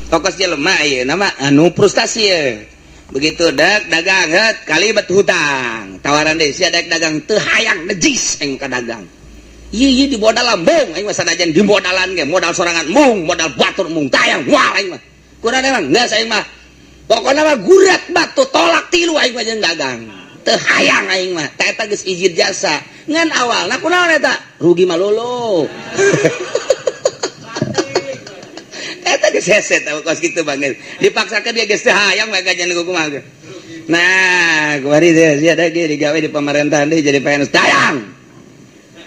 Tokos jelema ieu nama anu frustasi ye. Begitu dek dagang het kalibat hutang. Tawaran deui sia dek dagang teu hayang nejis aing ka dagang. Ieu ieu di modal lambung aing mah sanajan di modalan ge modal sorangan mung modal batur mung tayang moal aing mah. Kurang emang geus aing mah. Pokona mah gurat batu tolak tilu aing mah jeung dagang. Teu hayang aing mah. Ta eta geus izin jasa. Ngan awalna kunaon eta? Rugi malolo. Eta geus hese tah kos kitu banget. Dipaksakeun dia geus teu hayang mah gajian kumaha ge. Nah, kuari teh sia da ge digawe di pemerintahan deui jadi PNS tayang.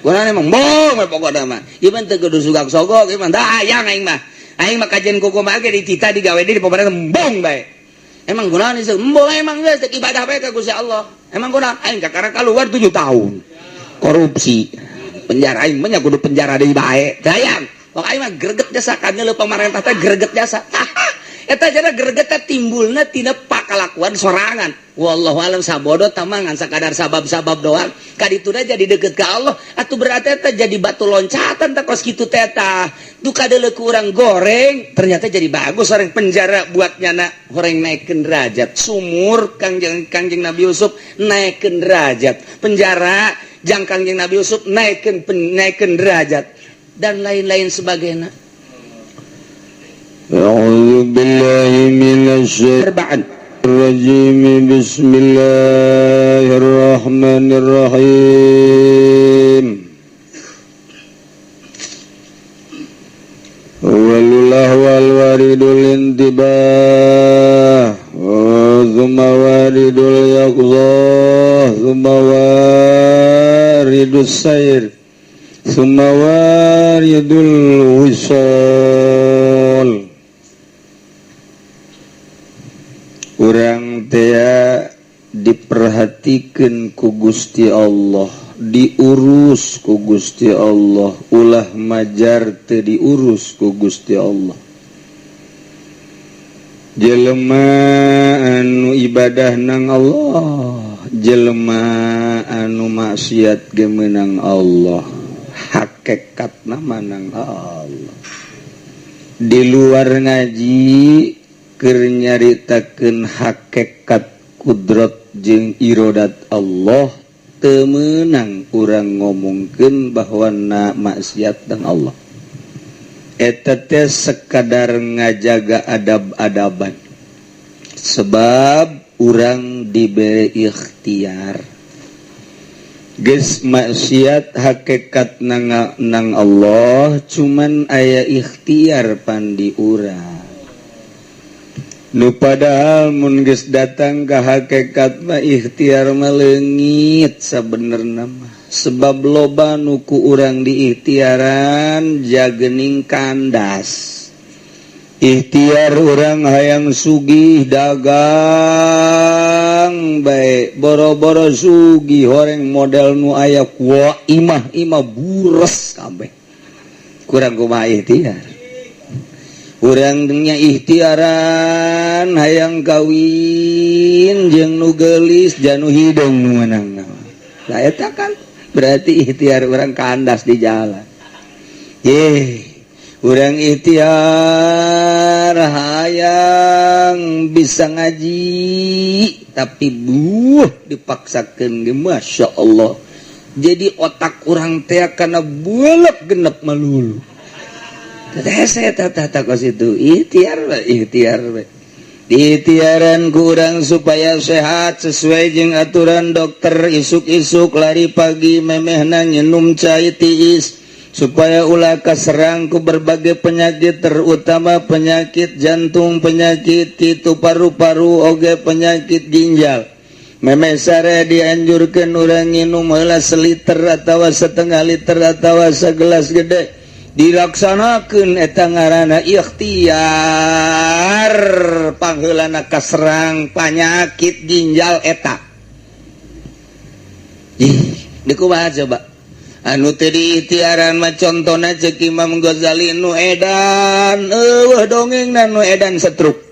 Kunaon emang bong we pokona mah. Ieu mah teu kudu sugak sogok, ieu mah hayang aing mah. Aing mah kajian kumaha ge ditita digawe di pemerintahan bong bae. Emang kunaon ieu? Embung emang geus teu ibadah bae ka Gusti Allah. Emang kunaon? Aing kakara kaluar 7 tahun. Korupsi. Penjara aing mah nya kudu penjara deui bae. Tayang. Pok aing mah greget jasa kan nyeuleuh pamarentah teh greget jasa. Eta jana greget teh timbulna tina pakalakuan sorangan. Wallahu alam sabodo tamangan sakadar sabab-sabab doang. Kadituna jadi deket ka Allah atuh berarti eta jadi batu loncatan teh kos kitu teh tah. Duka deuleu ku urang goreng ternyata jadi bagus orang penjara buat nyana horeng naikkeun derajat. Sumur Kangjeng Kangjeng Nabi Yusuf naikkeun derajat. Penjara jang Kangjeng Nabi Yusuf naikkeun naikkeun derajat dan lain-lain sebagainya. A'udzu billahi minasy Arba'an. rajim. Bismillahirrahmanirrahim. Awalul ahwal waridul intibah, thumma waridul yaqzah, thumma waridus sayr, thumma waridul wisol. Urang tea diperhatikan ku Gusti Allah, diurus ku Gusti Allah, ulah majar teu diurus ku Gusti Allah. Jelema anu ibadah nang Allah, jelema anu maksiat ge meunang Allah, hakikatna manang Allah. Di luar ngaji keur nyaritakeun hakikat kudrat jeung irodat Allah, teu meunang urang ngomongkeun bahwa na maksiat dan Allah. Eta teh sekadar ngajaga adab-adaban, sebab urang diberi ikhtiar. Geus maksiat hakikat nang, nang Allah, cuman aya ikhtiar pandi urang. Nu padahal mun geus datang ka hakikat mah ikhtiar mah leungit sabenerna mah. Sebab loba nu ku urang diikhtiaran jagening kandas. Ikhtiar urang hayang sugih dagang bae, boro-boro sugih horeng model nu aya ku imah imah bures kabeh. Kurang kumaha ikhtiar. Urangnya ikhtiaran hayang kawin jeung nu geulis janu hidung nu meunang. Lah eta kan berarti ikhtiar urang kandas di jalan. Ye, urang ikhtiar hayang bisa ngaji tapi buh dipaksakeun ge Masya Allah. Jadi otak urang teh kana buelek genep melulu. Itu ikhtiar ikhtiar ikhtiaran kurang supaya sehat sesuai jeung aturan dokter, isuk-isuk lari pagi memehna nginum cai tiis supaya ulah kaserang ku berbagai penyakit, terutama penyakit jantung, penyakit itu paru-paru, oge penyakit ginjal. Memeh sare dianjurkan urang nginum heula seliter atau setengah liter atau segelas gede. Dilaksanakan eta ngaranna ikhtiar pangheulana kaserang penyakit ginjal eta. Ih, dikumaha coba? Anu teu diikhtiaran mah contona ceuk Imam Ghazali nu edan eueuh dongengna nu edan setruk.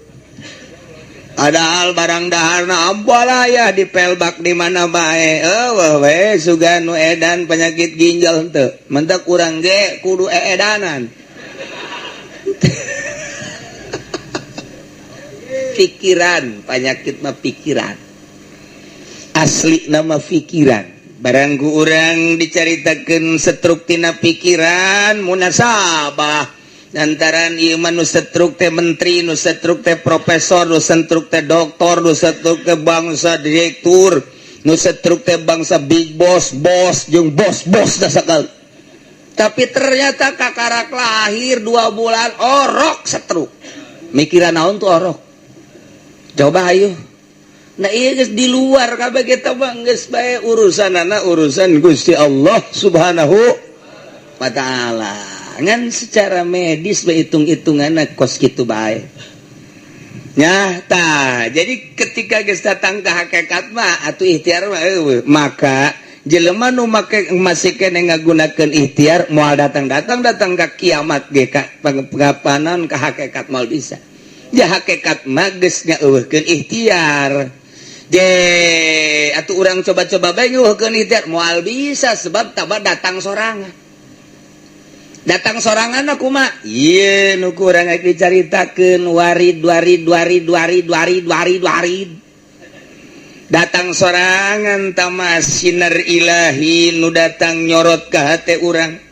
Padahal barang daharna ambalaya dipelbak di mana bae eueuh we sugan nu edan penyakit ginjal henteu. Mentak urang ge kudu eedanan. Pikiran, penyakit mah pikiran. Asli nama pikiran. Barang ku urang dicaritakeun setruk tina pikiran, munasabah lantaran ieu mah nu setruk teh menteri, nu setruk teh profesor, nu setruk teh doktor, nu setruk teh bangsa direktur, nu setruk teh bangsa big boss, bos jeung bos-bos dah sakali. Tapi ternyata kakarak lahir 2 bulan orok setruk. Mikiran naon tuh orok? Coba ayo. Nah, iya geus di luar kabeh kita mah, geus bae urusanana urusan Gusti Allah Subhanahu wa Taala. Ngan secara medis bae hitung-hitunganna kos kitu bae. Nya tah, jadi ketika geus datang ke hakikat mah atuh ikhtiar mah euweuh. Maka jelema nu make masih kene ngagunakeun ikhtiar moal datang-datang, datang ka kiamat ge ka pangapanan ka hakikat moal bisa. Ya, hakikat mah geus ngaeuweuhkeun ikhtiar. Je atuh urang coba-coba bae ngeuweuhkeun ikhtiar moal bisa, sebab taba datang sorangan. Datang sorangan aku mah ieu nu ku urang rek dicaritakeun warid warid warid warid warid warid warid datang sorangan tama sinar ilahi nu datang nyorot ke hati urang.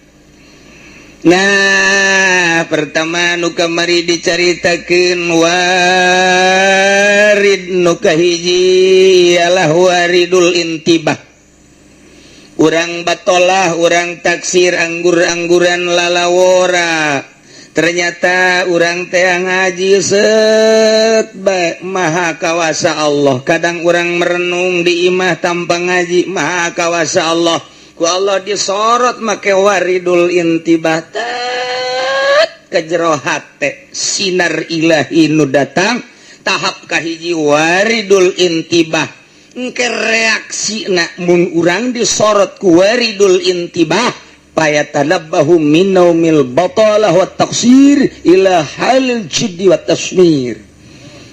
Nah, pertama nu kamari dicaritakeun warid nu kahiji ialah waridul intibah. Urang batolah, urang taksir, anggur-angguran, lalawora. Ternyata urang teh ngaji set bae, maha kawasa Allah. Kadang urang merenung di imah tanpa ngaji, maha kawasa Allah. Ku Allah disorot make waridul intibah, tet ke jero hate sinar ilahi nu datang. Tahap kahiji waridul intibah. Engke reaksi mun urang disorot ku waridul intibah, fayatanabbahu min naumil batalah wa taqsir ila halil jiddi wa tasmir.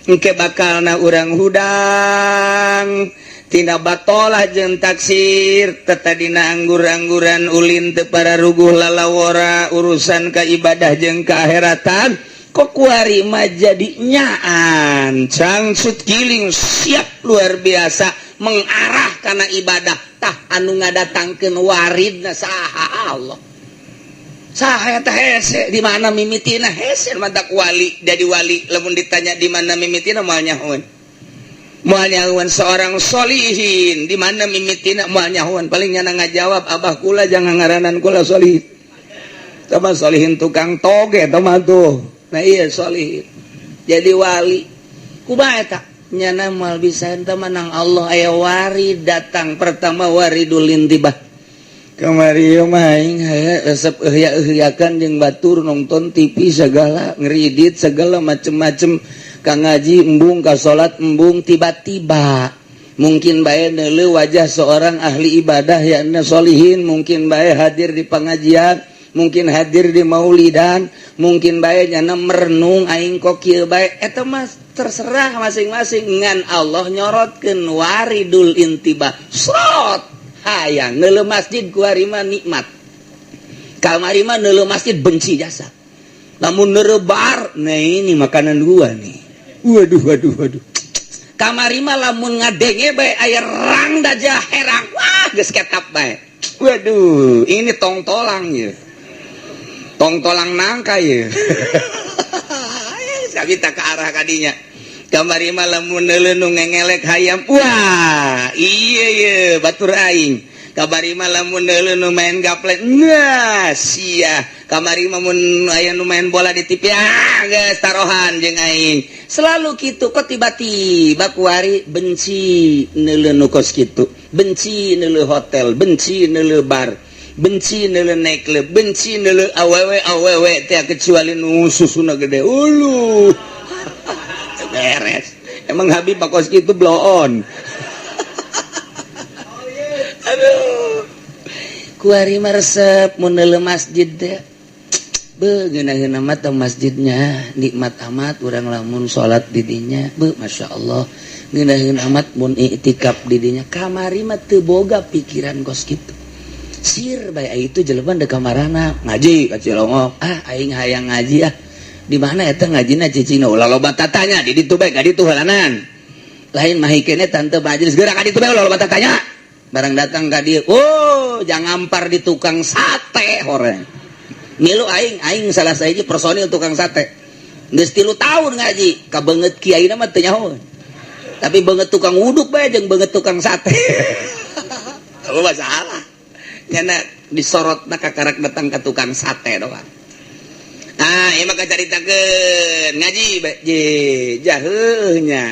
Engke bakalna urang hudang tina batolah jeung taksir, tetadina anggur-angguran, ulin teu pararuguh, lalawora urusan ka ibadah jeung keakhiratan, kok kuari mah jadi nyaan cangsut giling siap luar biasa mengarah karena ibadah. Tah, anu ngadatangkeun waridna saha? Allah. Saha eta? Hese di mana mimitina, hese mantak wali jadi wali. Lamun ditanya di mana mimitina, moal nyahoeun, moal nyahoeun. Seorang solihin di mana mimitina, moal nyahoeun. Paling nyana ngajawab, "Abah kula jangan ngaranan kula solihin." Sama solihin tukang toge mah tuh. Nah, iya, solihin jadi wali kumaha eta nyana moal bisa ente menang Allah. Aya warid datang pertama, waridul intibah. Kamari mah aing resep euya-euyakan jeung batur, nonton TV segala, ngeridit segala macem-macem, ka ngaji embung, ka salat embung. Tiba-tiba mungkin bae neuleuh wajah seorang ahli ibadah yakni solihin, mungkin bae hadir di pengajian, mungkin hadir di maulidan, mungkin bae nyana merenung, aing kok kieu bae. Eta mah terserah masing-masing. Ngan Allah nyorotkeun waridul intibah, srot hayang neuleuh masjid. Kuari mah nikmat, kamari mah neuleuh masjid benci jasa. Lamun nerebar, nah ini makanan gua nih, waduh waduh waduh. Kamari mah lamun ngadenge bae aya rang daja herang, wah geus ketap bae, waduh ini tongtolang ya, tongtolang nangka ya. Kita ke arah kadinya. Kamari mah lamun neuleuh nu ngengelek hayam, wah iya iya batur aing. Kamari mah lamun neuleuh nu main gaplek, nah sia. Kamari mah mun aya nu main bola di TV, ah geus tarohan jeung aing. Selalu kitu. Kok tiba-tiba kuari benci neuleuh nu kos kitu, benci neuleuh hotel, benci neuleuh bar, benci neuleuh nightclub, benci neuleuh awewe awewe teh, kecuali nu susuna gede ulu beres. Emang Habib kos kitu blow on. Aduh, kuari mah resep mun neuleuh masjid teh, be ngeunah amat masjidnya, nikmat amat urang lamun salat di dinya, be Masya Allah ngeunaheun amat mun iktikaf di dinya. Kamari mah teu boga pikiran kos kitu, sir bae. Itu jelema deuk kamarana ngaji ka Cilongok, ah aing hayang ngaji ah. Di mana eta ngajina cicingna ulah loba tatanya di ditu bae ka ditu heulanan. Lain mahi keneh tante majelis geura ka ditu bae ulah loba tatanya. Barang datang ka dieu, oh jangan ngampar di tukang sate horeng. Milu aing, aing salah sahiji personil tukang sate. Geus 3 tahun ngaji, ka beungeut kiaina mah teu nyaho. Tapi beungeut tukang wuduk bae jeung beungeut tukang sate. Apa masalah? Nyana disorotna kakarak datang ka tukang sate doang. Ah, ieu mah kacaritakeun ngaji bae jaheuhnya.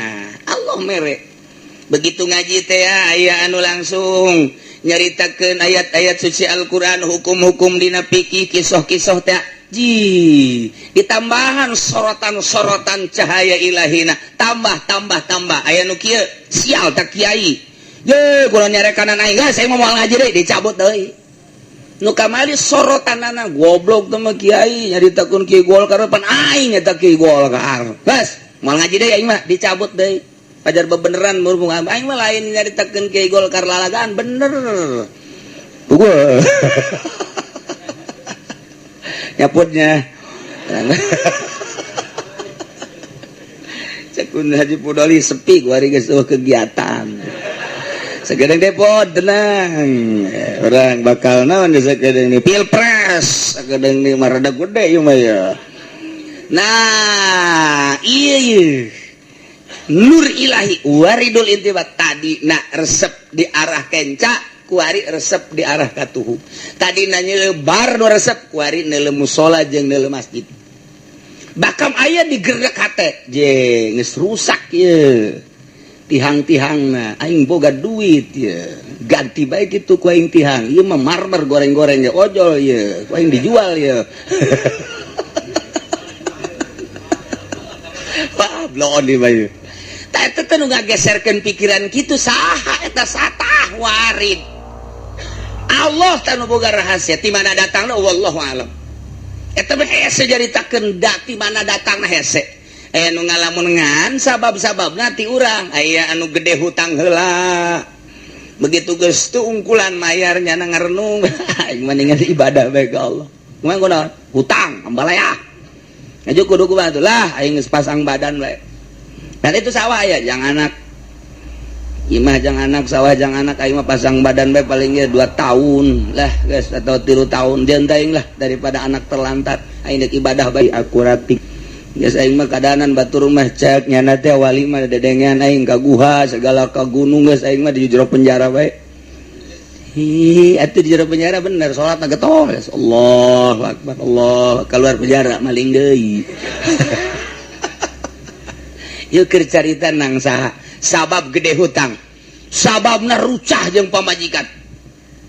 Allah mere. Begitu ngaji teh aya anu langsung nyaritakeun ayat-ayat suci Al-Qur'an, hukum-hukum dina fikih, kisah-kisah teh. Ji, ditambahan sorotan-sorotan cahaya ilahina, tambah tambah tambah aya nu kieu, sial tak kiai. Ye, kurang nyarekanan aing, geus saya mau ngaji deui, dicabut deui. Nu kamari sorotanana goblok teh mah kiai nyaritakeun kiai Golkar pan aing eta kiai Golkar. Geus, moal ngaji deui aing mah, dicabut deui. Pajar bebeneran murmung aing mah lain nyaritakeun kiai Golkar lalagaan bener. Puguh. Nyaputnya. Cekun Haji Pudoli sepi gua hari geus kegiatan. Sakedeng depot tenang. Orang bakal naon sakedeng ni pilpres, sakedeng ni mah rada gede ieu mah ya. Nah, iya iya. Nur ilahi waridul intibat tadi nak resep di arah kenca, kuari resep di arah katuhu. Tadi nanya bar nu resep kuari neuleuh musola jeung neuleuh masjid. Bakam aya digerak hate, je geus rusak ieu. Tihang-tihangna aing boga duit ye. Ganti bae kitu ku aing tihang. Ieu mah marmer goreng-goreng ge ojol ye. Ku aing dijual ye. Wah, bloon di bae. Tah eta teh nu ngageserkeun pikiran kitu saha eta satah warid. Allah teh nu boga rahasia ti mana datangna wallahu alam. Eta mah hese jaritakeun da ti mana datangna hese. Aya nu ngalamun ngan sabab-sababna ti urang, aya anu gede hutang heula. Begitu geus teu ungkulan mayar nyana ngarenung, aing mendingan ibadah bae ka Allah. Kumaha kunaon? Hutang ambalaya. Ngajuk kudu kumaha tuh lah aing geus pasang badan bae. Dan itu sawah ya, jangan anak. Imah jangan anak, sawah jangan anak, aing mah pasang badan bae paling ge 2 tahun lah geus atau 3 tahun jeung teuing lah daripada anak terlantar. Aing deuk ibadah bae akurat. Geus aing mah kadanan batur mah cek nyana teh wali mah dedengean aing ka guha segala ka gunung geus aing mah di jero penjara bae. Hi, atuh di jero penjara bener salatna getol. Allahu akbar Allah keluar penjara maling deui. Ieu keur carita nang saha? Sabab gede hutang. Sababna rucah jeung pamajikan.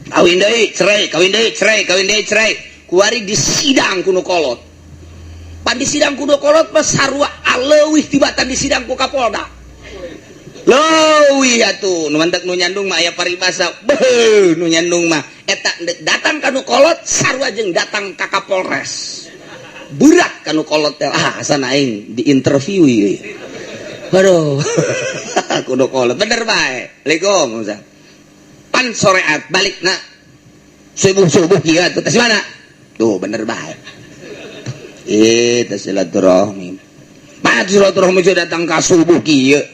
Kawin deui, cerai, kawin deui, cerai, kawin deui, cerai. Kuari disidang ku nu kolot. Pan di sidang ku nu kolot mah sarua aleuwih tibatan di sidang ku Kapolda. Leuwih atuh, nu mantek nu nyandung mah aya paribasa. Beuh, nu nyandung mah eta datang ka nu kolot sarua jeung datang ka Kapolres. Berat ka nu kolot teh. Ah, asana aing diinterview ieu. Waduh, ku nu kolot bener bae. Assalamualaikum. Pan soreat balik na. Subuh-subuh ieu atuh teh mana? Tuh bener bae. Teh silaturahmi. Pak silaturahmi sudah datang ka subuh kieu.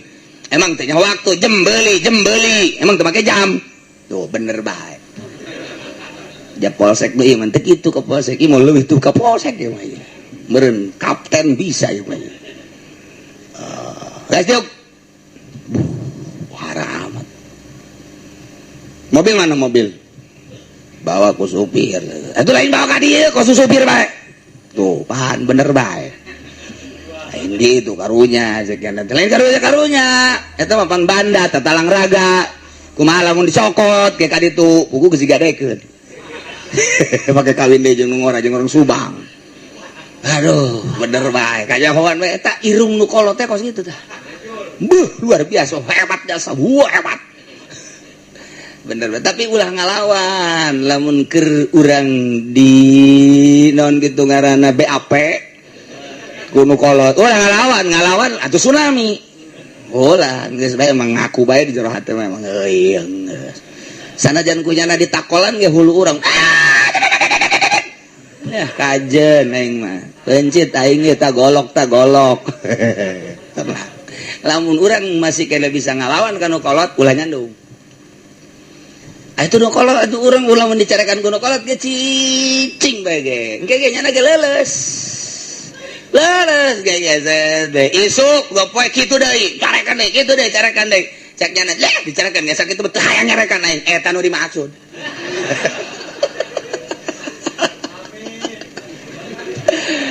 Emang teh waktu jembeli, jembeli. Emang teu make jam. Tuh bener bae. Ja polsek deui mah teu kitu ka polsek. Ieu mah leuwih tuh ka polsek ieu mah. Meureun kapten bisa ieu mah. Geus diuk. Haramat. Mobil mana mobil? Bawa ku supir. Atuh lain bawa ka dieu ku supir bae. Tuh, pan bener bae. Lain gitu karunya sekian lain karunya karunya. Eta mah pan banda tatalang raga. Kumaha lamun dicokot ke ka ditu, pugu geus digadekeun. Pake kawin deui jeung nu ngora jeung orang Subang. Aduh, bener bae. Kajahoan bae eta irung nu kolot teh kos kitu tah. Beuh, luar biasa hebat jasa. Wah, hebat. Bener bae, tapi ulah ngalawan lamun keur urang di non gitu ngaranna BAP ku nu kolot. Ulah ngalawan, ngalawan atuh tsunami. Ulah geus bae emang ngaku bae di jero hati mah emang euy geus. Sanajan kunyana ditakolan ge hulu urang. Ya kajen aing mah. Pencit aing ge ta golok ta golok. Lamun urang masih kena bisa ngalawan ka nu kolot, ulah nyandung. Ah, itu nu kolot atuh urang ulah mun dicarekan ku nu kolot ge cicing bae ge. Engke ge nyana ge leuleus. Leuleus ge ge isuk gopoe kitu deui, carekan deui, kitu deui, carekan deui. Cek nyana, lah dicarekan ge sakitu teu hayang nyarekan aing, eta nu dimaksud.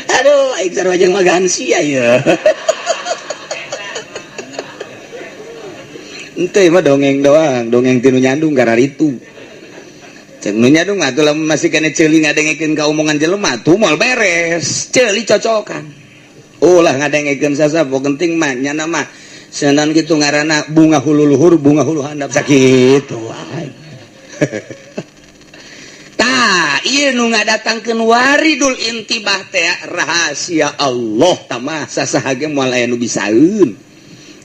Aduh, aing sarua jeung magansi aya. Ente mah dongeng doang, dongeng tinu nyandung kararitu. Cek nu nyandung atuh lamun masih kene ceuli ngadengekeun ka omongan jelema tuh moal beres. Ceuli cocokan. Ulah ngadengekeun sasabo penting mah nyana mah senan kitu ngaranna bunga hulu luhur, bunga hulu handap sakitu wae. Tah, ieu nu ngadatangkeun waridul intibah teh rahasia Allah tamah sasaha ge moal aya nu bisaeun.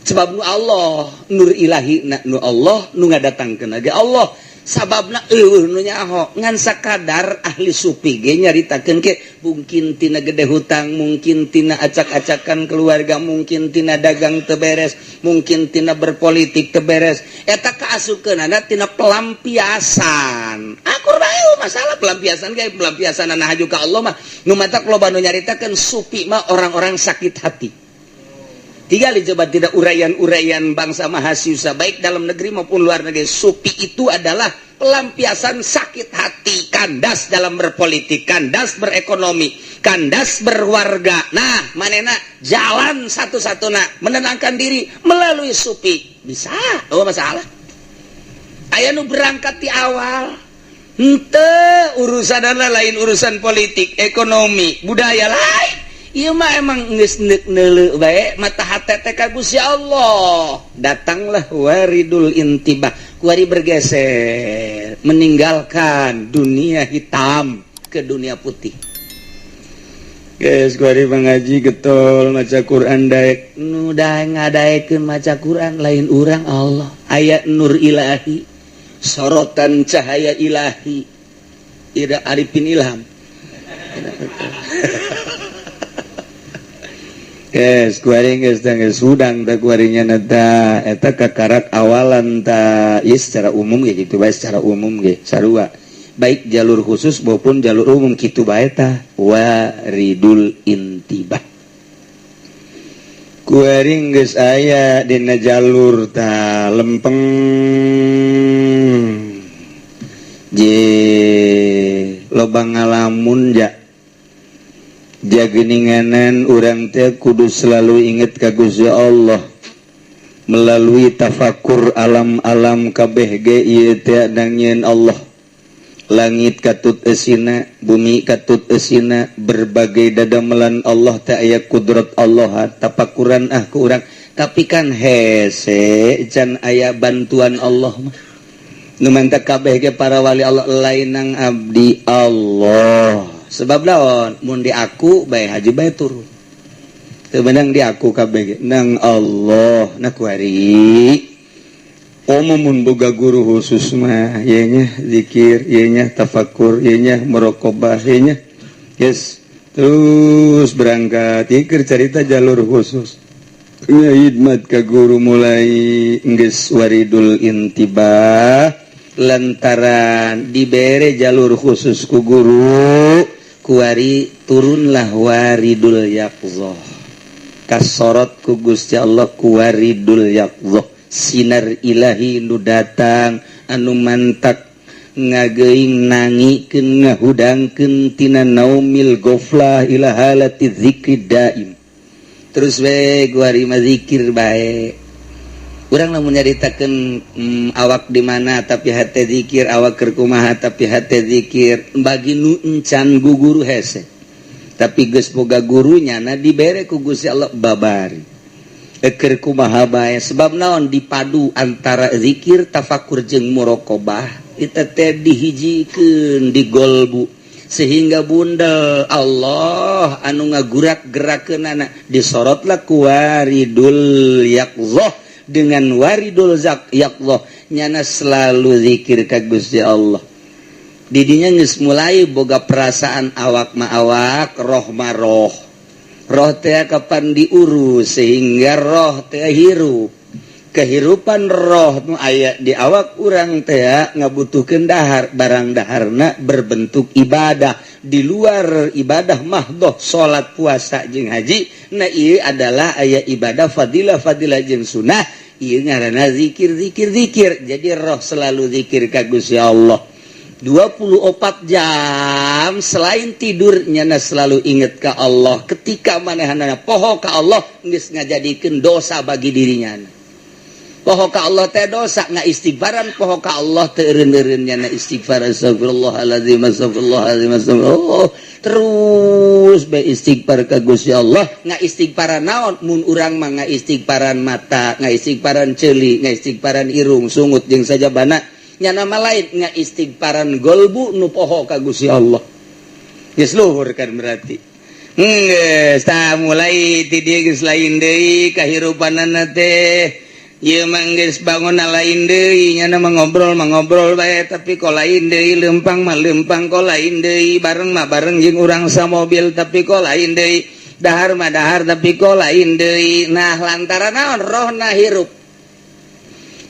Sebab nu Allah nur ilahi na nu Allah nu ngadatangkeun ge Allah sababna eueuh nu nyaho ngan sakadar ahli sufi ge nyaritakeun ke mungkin tina gede hutang, mungkin tina acak-acakan keluarga, mungkin tina dagang teu beres, mungkin tina berpolitik teu beres, eta kaasukeunana tina pelampiasan. Akur bae masalah pelampiasan ge pelampiasanana haju ka Allah mah nu matak loba nu nyaritakeun sufi mah orang-orang sakit hati. Tiga coba tidak uraian-uraian bangsa mahasiswa baik dalam negeri maupun luar negeri. Sufi itu adalah pelampiasan sakit hati, kandas dalam berpolitik, kandas berekonomi, kandas berwarga. Nah, manena jalan satu-satunya menenangkan diri melalui sufi. Bisa, oh masalah. Aya nu berangkat di awal. Henteu urusanana lain urusan politik, ekonomi, budaya lain. Ieu mah emang geus neuk neuleuh bae mata hate teh ka Gusti Allah. Datanglah waridul intibah, kuari bergeser, meninggalkan dunia hitam ke dunia putih. Geus kuari mengaji getol maca Quran daek nu daek ngadaekeun maca Quran lain urang Allah. Aya nur ilahi, sorotan cahaya ilahi. Ira Arifin Ilham. Yes, kuari geus teh geus hudang teh kuarinya ta eta kakarak awalan ta ieu secara umum ge kitu bae, secara umum ge sarua baik jalur khusus maupun jalur umum kitu bae tah waridul intibah. Kuari geus aya dina jalur ta lempeng je loba ngalamun ja jageninganan urang teh kudu selalu inget ka Gusti Allah melalui tafakur alam-alam kabeh ge ieu teh nangieun Allah. Langit katut esina, bumi katut esina, berbagai dadamelan Allah teh aya kudrat Allah, tafakuran ah ku urang. Tapi kan hese can aya bantuan Allah mah. Nu mantap kabeh ge para wali Allah lain nang abdi Allah. Sebab lawan mun di aku bae haji bae turun. Teu meunang di aku kabeh nang Allah. Nah kuari umumun boga guru khusus mah ieu nya zikir, ieu nya tafakur, ieu nya muraqabah, ieu nya yes terus berangkat ieu keur carita jalur khusus. Nya hidmat ka guru mulai geus waridul intibah lantaran dibere jalur khusus ku guru kuari turunlah waridul yaqzah kasorot ku Gusti Allah kuwaridul yaqzah sinar ilahi nu datang anu mantak ngageuing nangikeun ngahudangkeun tina naumil ghaflah ila halati dzikri daim. Terus we kuari mah zikir bae. Urang lamun nyaritakeun awak di mana tapi hate zikir, awak keur kumaha tapi hate zikir, bagi nu encan guguru hese. Tapi geus boga gurunya na dibere ku Gusti Allah babari. Keur kumaha bae sebab naon dipadu antara zikir, tafakur jeung muraqabah eta teh dihijikeun di golbu sehingga bundel Allah anu ngagurak gerakeunana disorotlah ku waridul yaqzah. Dengan waridul yaqzah nyana selalu zikir ka Gusti Allah. Didinya geus mulai boga perasaan awak ma awak, roh ma roh. Roh teh kapan diurus sehingga roh teh hirup. Kehirupan roh nu aya di awak urang teh ngabutuhkeun dahar, barang daharna berbentuk ibadah di luar ibadah mahdoh salat, puasa jeung haji. Nah, ieu adalah aya ibadah fadilah, fadilah jeung sunnah. Ieu ngaranna zikir, zikir, zikir. Jadi roh selalu zikir ka Gusti Allah 24 jam. Selain tidur, nyana selalu inget ke Allah. Ketika manehanana poho ka Allah, geus ngajadikeun dosa bagi dirinya. Poho ka Allah teh dosa. Nggak istighfaran poho ka Allah teh, eureun-eureun nyana istighfar, astagfirullahaladzim, astagfirullahaladzim, astagfirullah, terus be istighfar ka Gusti Allah. Nggak istighfaran naon? Mun urang mah nggak istighfaran mata, nggak istighfaran ceuli, nggak istighfaran irung, sungut jeung sajabana. Nyana mah lain, nggak istighfaran golbu nu poho ka Gusti Allah. Geus luhur kan berarti. Geus tah, mulai ti dieu geus lain deui kahirupanana teh. Ieu mah geus bangun lain deui. Nyana mah ngobrol mah ngobrol bae, tapi kok lain deui. Lempang mah lempang, kok lain deui. Bareng mah bareng jeung urang samobil, tapi kok lain deui. Dahar mah dahar, tapi kok lain deui. Nah, lantaran naon? Rohna hirup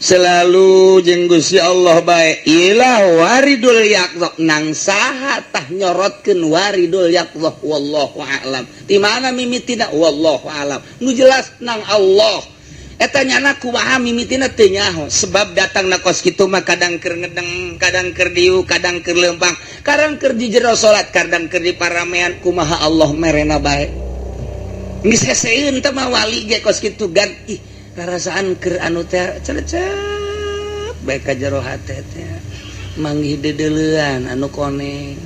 selalu jeung Gusti Allah bae. Ilah waridul yaqdhah. Nang saha tah nyorotkeun waridul yaqdhah? Wallahu a'lam. Di mana mimitina? Wallahu a'lam. Nu jelas nang Allah eta. Nyana kumaha mimitina teu nyaho, sebab datang na kos kitu mah kadang keur ngedeng, kadang keur diu, kadang keur lempang, kadang keur di jero salat, kadang keur di paramean. Kumaha Allah merena bae. Geus heseeun teh mah wali ge kos kitu gan. Ih, rarasaan keur anu teh celecep bae ka jero hate teh, manggih dedeleuan anu koneng.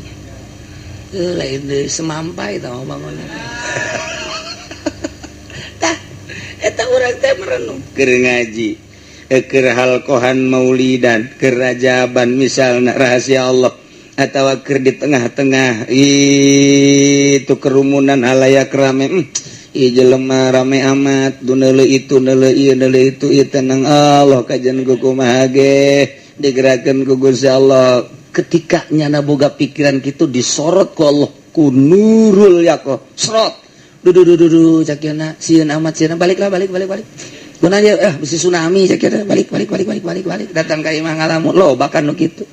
Eh, lain deui, semampai tah bangun tah. Eta urang teh merenung keur ngaji, keur halqohan maulidan, keur rajaban misalna, rahasia Allah, atau keur di tengah-tengah itu kerumunan halayak rame. Ieu jelema rame amat, du neuleuh itu, neuleuh ieu, neuleuh itu. Ieu tenang Allah kajian ku kumaha ge digerakkeun ku Gusti Allah. Ketika nyana boga pikiran kitu, disorot ku Allah ku nurul yaqoh, serot. Duh duh duh duh, cak na sieun amat, sieun. Baliklah, balik, balik, balik. Guna aja eh bisi tsunami, cak na. Balik, balik, balik, balik, balik, balik, datang ka imah ngalamun. Loba kan nu kitu,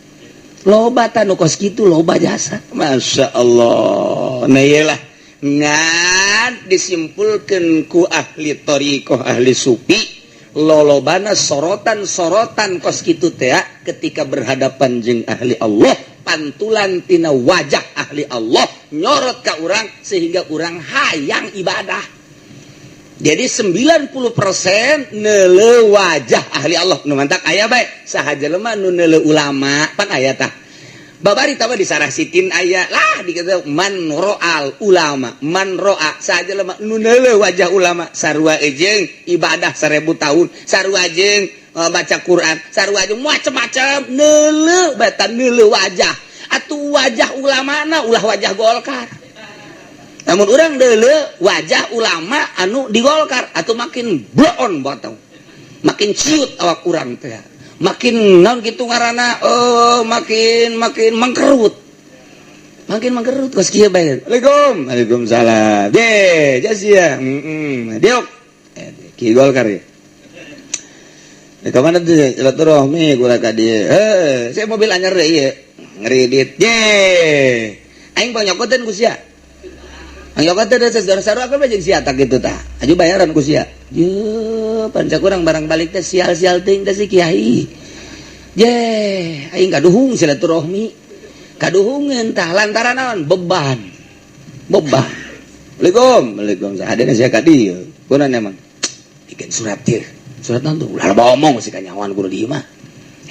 loba tah nu kos kitu, loba jasa. Masya Allah. Nah, iyalah, ngan disimpulkan ku ahli thoriqoh, ahli sufi, lolobana sorotan-sorotan kos kitu teh ketika berhadapan jeung ahli Allah, pantulan tina wajah ahli Allah nyorot ke urang sehingga urang hayang ibadah. Jadi 90% neuleuh wajah ahli Allah. Nu mantak aya bae saha jelema nu neuleuh ulama pan aya tah. Babari tah di Sarah Sitin aya lah dikata man ro'al ulama, man ro'a, saha jelema nu neuleuh wajah ulama sarua jeung ibadah 1000 tahun, sarua jeung baca Quran, sarua jeung macem-macem. Neuleuh batan, neuleuh wajah atuh, wajah ulama na, ulah wajah Golkar. Namun urang neuleuh wajah ulama anu di Golkar atau makin bloon botong, makin ciut awak urang teh, makin naon gitu ngaranna, oh, makin makin mengkerut, makin mengkerut kos kieu bae. Waalaikum, waalaikumsalam. Je jasia heeh diok ki Golkar ya. Di mana tuh silaturahmi kula ka dieu? Eh, saya mobil anyar deh ieu. Ngeridit. Je. Aing panyokoteun ku sia. Panyokoteun saudara-saudara aku jeung sia tak kitu tah. Aju bayaran ku sia. Je, panca kurang barang balik teh sial-sial teuing teh si kiai. Je, aing kaduhung silaturahmi. Kaduhungeun tah lantaran naon? Beban. Beban. Waalaikum, waalaikumsalam. Adena sia ka dieu. Kunaon emang? Bikin surat ieu. Surat naon tuh? Ulah loba omong sih, kanyawan kudu di imah.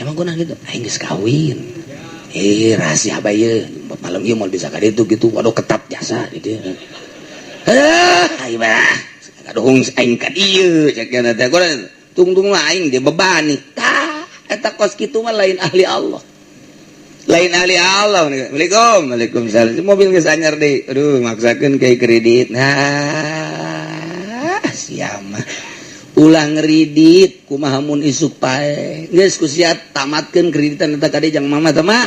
Emang kunaon gitu? Aing geus kawin. Eh, rahasia bae ieu. Malam ieu moal bisa ka ditu gitu. Waduh, ketat jasa gitu. Eh, aing mah kaduhung aing ka dieu cek teh. Kunaon? Tungtung lah aing dibebani. Tah, eta kos kitu mah lain ahli Allah. Lain ahli Allah. Waalaikum, waalaikumsalam. Mobil geus anyar deui. Aduh, maksakeun kayak kredit. Nah, siapa? Ulah ngeridit, kumaha mun isuk pae. Geus ku sia tamatkeun kreditan eta kade jang mama teh mah.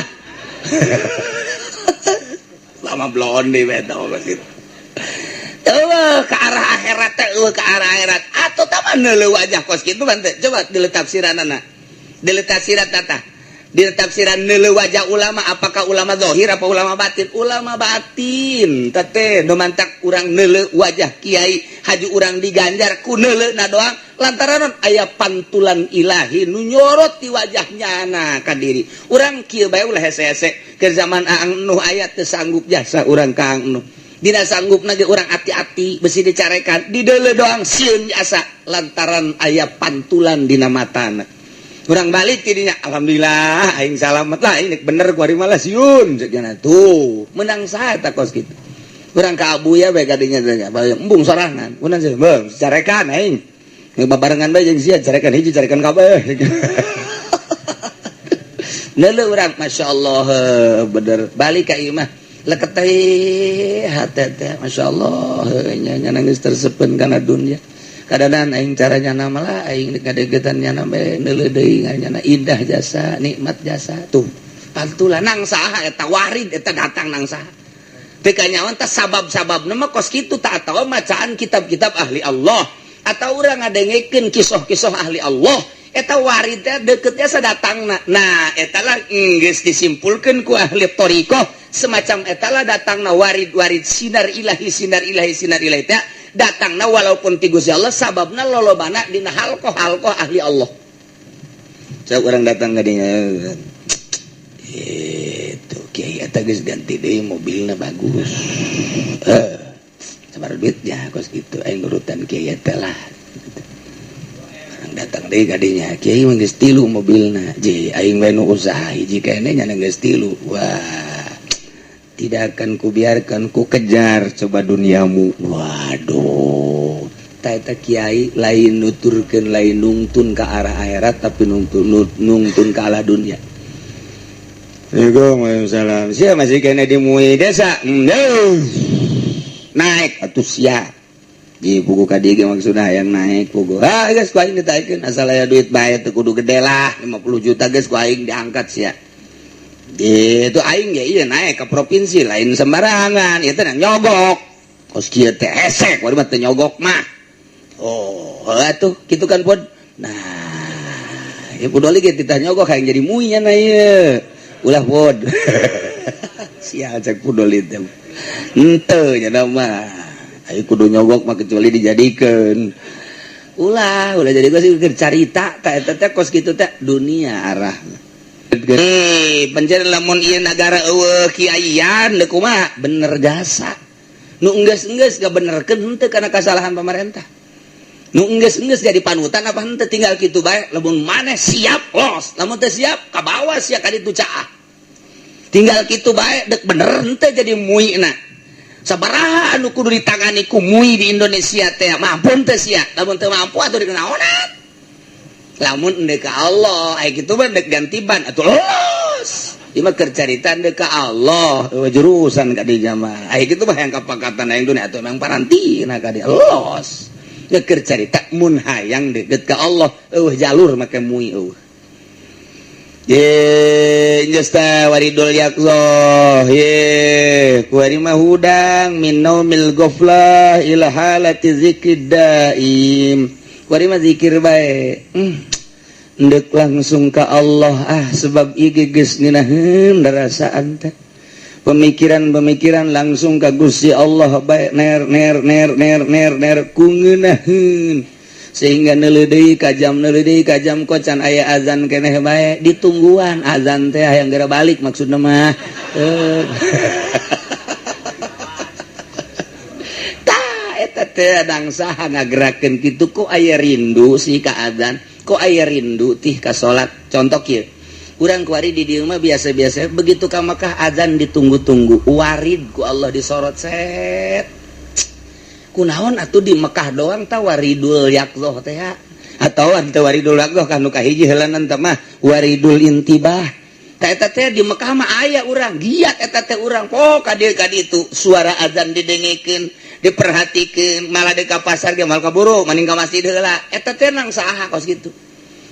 Lama blonde beta mah gitu. Eueuh ke arah akhirat teh, eueuh ke arah akhirat atau tama neuleuh wajah kos kitu kan teh. Coba deuleu tafsiranana. Deuleu tafsiran tata. Di tafsiran neuleuh wajah ulama, apakah ulama zahir apa ulama batin? Ulama batin teh nu mantak urang neuleuh wajah kiai haju urang diganjar ku neuleuh na doang, lantaran aya pantulan ilahi nu nyorot di wajahnya. Na ka diri urang kieu bae, ulah hese-hese. Ke zaman Aang Nuh aya teu sanggup jasa urang ka Aang Nuh. Dina sanggup ge urang hati-hati besi dicarekan. Di deuleu doang sieun jasa, lantaran aya pantulan dina matana. Urang balik tidinya, alhamdulillah aing salamet lah, ini bener ku ari malah sieun cek tuh menang saha eta kos kitu. Urang ka Abuya bae kadinya teh embung sorangan kunan sih, beuh carekan aing babarengan bae jeung sia, carekan hiji carekan kabeh. Neuleuh urang, Masya Allah, bener balik ka ieu mah leket teh hate teh, Masya Allah nya nya nangis tersepen kana dunya. Kadang aing caranya nama lah aing kadegetan nyana bae, neuleuh deui nyana indah jasa, nikmat jasa. Tuh pantulan nang saha eta warid eta datang nang saha teu kanyawan teh? Sabab-sababna mah kos kitu tak, atawa macaan kitab-kitab ahli Allah atau urang ngadengekeun kisah-kisah ahli Allah, eta warid teh deketnya sadatangna. Nah, eta lah geus disimpulkeun ku ahli thariqah, semacam eta lah datangna warid-warid sinar ilahi, sinar ilahi, sinar ilahi teh datangna walaupun ti Gusti Allah, sababna lolobana dina halqah-halqah ahli Allah. Saya orang datang ka dinya itu, kiai eta geus ganti deui mobilna bagus, eh sabar duitnya kos gitu, aing nurutan kiai eta lah. Orang datang deui ka dinya, kiai mah geus tilu mobilna, je aing we nu usaha hiji keneh nya geus tilu. Wah, tidak akan kubiarkan, ku kejar coba duniamu. Waduh, ta kiai lain nuturkeun, lain nungtun ke arah akhirat, tapi nungtun nungtun ke arah dunia. Waalaikumsalam. Sia masih kena di MUI desa. Naik atuh sia. Di buku ka dieu maksudna yang naik buku. Ah geus ku aing ditaikeun, asal aya duit bae, teu kudu gede lah, 50 juta geus ku aing diangkat sia. Itu aing ge ieu naik ke provinsi lain sembarangan, ieu teh nyogok. Kos kieu teh hese, kuari mah teu nyogok mah. Oh, atuh kitu kan pod. Nah, ya pudoli ge titah nyogok hayang jadi MUI nya na ieu. Ulah pod. Sial cek pudoli teh. Henteu nya mah. Ayo kudu nyogok mah kecuali dijadikeun. Ulah, ulah jadi gua sih carita ta eta teh kos kitu teh dunia arah. Eh, penjara lamun ieu nagara eueuh kiaian deuk kumaha? Bener jasa. Nu enggeus-enggeus gabenerkeun henteu kana kasalahan pemerintah. Nu enggeus-enggeus jadi panutan apa henteu? Tinggal kitu bae, lamun maneh siap los, lamun teu siap ka bawah sia ka ditu caah. Tinggal kitu bae, dek bener henteu jadi MUI-na. Sabaraha anu kudu ditangani ku MUI di Indonesia teh, mampu teu sia? Lamun teu mampu atuh dikenaonan? Lamun endek ka Allah aya kitu mah dek ganti ban atuh los. Ieu mah keur carita endek ka Allah, jurusan ka dinya mah. Aya kitu mah yang kapangkatan aing dunya atuh emang parantina ka dieu los. Keur carita mun hayang deket ka Allah, eueuh jalur make MUI eueuh. Ye, jasta waridul yaqzoh. Ye, kuari mah hudang min naumil ghaflah ila halati zikrid daim. Kuari mah zikir bae. Ndek langsung ka Allah ah, sebab ieu geus ngeunaheun rasaan teh. Pemikiran-pemikiran langsung ka Gusti Allah bae, ner ner ner ner ner ner ku ngeunaheun. Sehingga neuleuh deui ka jam, neuleuh deui ka jam, kok can aya azan keneh bae, ditungguan azan teh hayang geura balik maksudna mah. Tah eta teh adang saha ngagerakeun kitu? Kok aya rindu sih ka azan, kok aya rindu tih ka salat? Contoh kieu, urang kuari di dieu mah biasa-biasa, begitu ka Makkah azan ditunggu-tunggu, warid ku Allah disorot set. Kunaon atuh di Mekah doang ta waridul yaqzoh teh atau teu waridul yaqzoh kan nu kahiji heulanan teh mah waridul intibah. Ta eta teh di Mekah mah aya urang giat eta teh, urang po ka dieu ka ditu, suara azan didengekeun, diperhatikeun, malah di ka pasar ge moal kaburu, mending ka masjid heula. Eta teh nang saha kos kitu?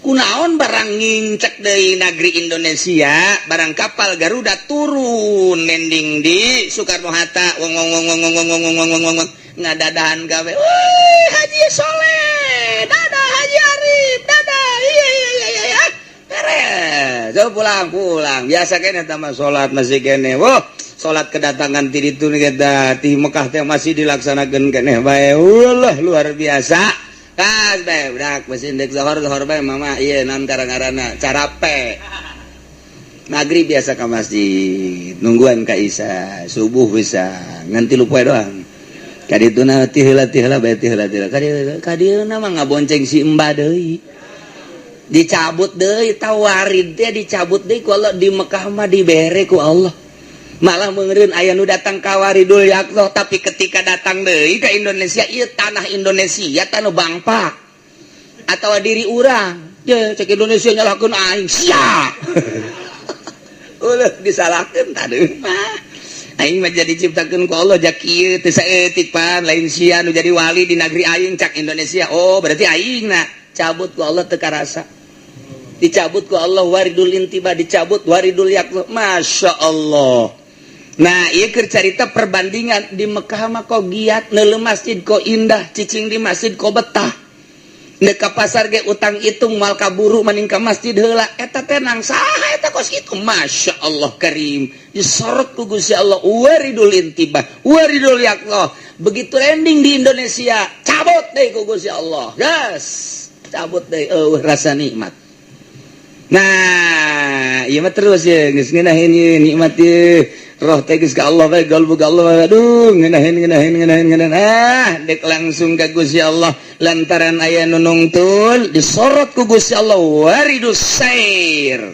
Kunaon barang ngincek dari negeri Indonesia, barang kapal Garuda turun landing di Soekarno Hatta, wong wong wong wong wong wong wong wong wong wong ngadadahan gawe. Wih, Haji Soleh, dadah. Haji Arif, dadah. Iya, beres. So, pulang pulang biasa kene tambah salat masih kene. Wah, salat kedatangan ti ditu kita di Mekah teh masih dilaksanakan keneh bae. Wallah, luar biasa. Kas bae budak mesin dek zohor zohor bae mama ieu naon karang-karana carape. Maghrib biasa ke masjid, nungguan ka Isa, subuh bisa nganti lupa doang. Ka dituna ti heula ti heula bae ti heula ti heula. Ka dieu mah ngabonceng si Embah deui. Dicabut deui tawarid teh, dicabut deui. Kalau di Mekah mah dibere ku Allah. Malah meureun aya nu datang ka waridul yaqzoh, tapi ketika datang deui ke Indonesia, ieu tanah Indonesia tanah bangpa atau diri urang ye, cek Indonesia nyalahkeun aing sia. Ulah disalahkeun, tadi mah aing mah jadi ciptakeun ku Allah jak kieu teu saeutik, pan lain sia nu jadi wali di negeri aing, cak Indonesia. Oh, berarti aing na cabut ku Allah, teu karasa dicabut ku Allah waridul intiba, dicabut waridul yaqzoh. Masya Allah. Nah, ieu keur carita perbandingan. Di Mekah mah kok giat, neuleuh masjid kok indah, cicing di masjid kok betah. Ndek ka pasar ge utang hitung moal kaburu, mending ka masjid heula. Eta teh nang saha eta kos kitu? Masya Allah karim. Disorot ku Gusti Allah waridul intibah, waridul yaqzoh. Begitu landing di Indonesia, cabut deh ku Gusti Allah. Gas, cabut deh eueuh rasa nikmat. Nah, ieu mah terus ya, geus ngeunaheun ieu nikmat ieu. Roh teh geus ka Allah bae, galbu ka Allah bae. Aduh, ngeunaheun ngeunaheun ngeunaheun ngeunaheun. Ah, dek langsung ka Gusti Allah lantaran aya nu nungtul, disorot ku Gusti Allah waridus sair.